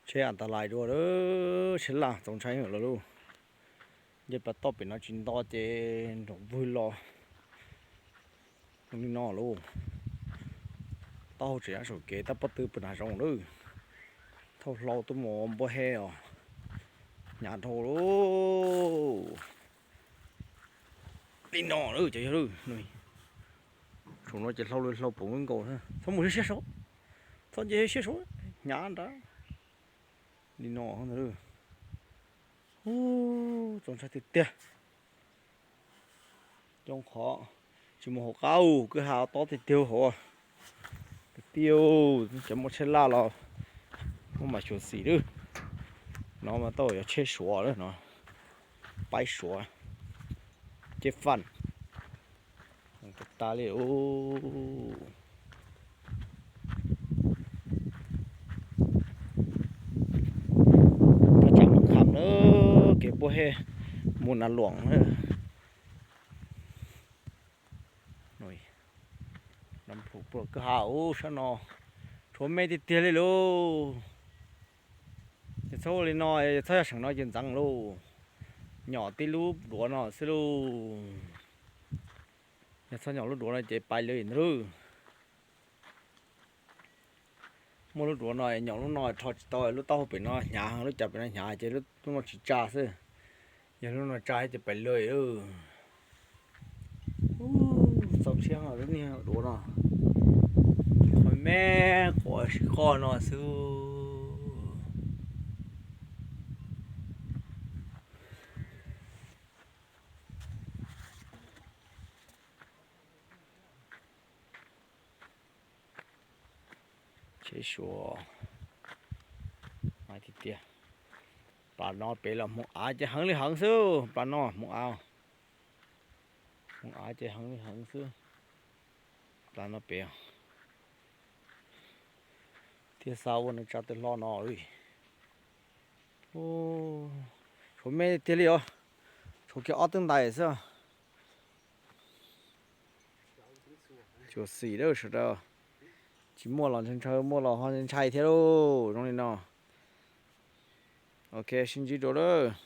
Tsheb a ta lais dua, tsheb laj txaus ntshai heev lawm lauj. Nce plas toj pem no tsis nto ces nroos vwg los li no lauj. Taub hau tseem nyob saum kev tab pob tw pw nram zoov lawm. Thauj hlau tuaj mus npua he os, hnyav dhau lauj. Li no lawm ces yog lawm. Saum no ces hlau li hlau puv nkaus, txhob mus siab siab saud, txhob nce siab saud, hnyav nrad. Li no ntag. Ub, txaus ntshai tiag tiag. Coob qhov tsis mus hauv qab, kwj ha tob tiag tiag hauv. Kwv tij, cov muaj tsheb laj los muaj mas xyuam xim lawm. No mas tau yog tsheb Suav lawm no, paib Suav, ceb faj tas li. Thaj tsam Moos Kham na, kev npua he mus Nas Luam na. Kwj ha ub sab no tshuav me tiag tiag li lauj. Yog txhob ua li no, yog txhob yog seem no ces ntxeev lauj. Nyom tib lub duav no xwb lauj. Yog txhob nyom lub duav no ces pais lawm ntag lauj. Muaj lub duav no nyom lub no rho tsis tau, lub taub hau pem no hnyav heev, lub cav pem no hnyav ces lub no tsis tsa xwb. Yog lub no tsa ces pais lawm. Txaus siab lub niag duav no, qhov me quav sib qoj no xwb. Tsheb Suav tiag tiag. Plas no pem los hmoov av ces heev li heev xwb, plas no hmoov av, hmoov av ces heev li heev xwb. Plas no pem thiaj xa ua neeg tsa tw hlo no. Tshuav me tiag li os, tshuav kiag ob tug ntais xwb. Xyuam xim lawm sawv daws, tsis muaj los ntshaw ntshaw, muaj los ho ntshai thiab lauj, zoo li no. Ok, sib ntsib dua lawm.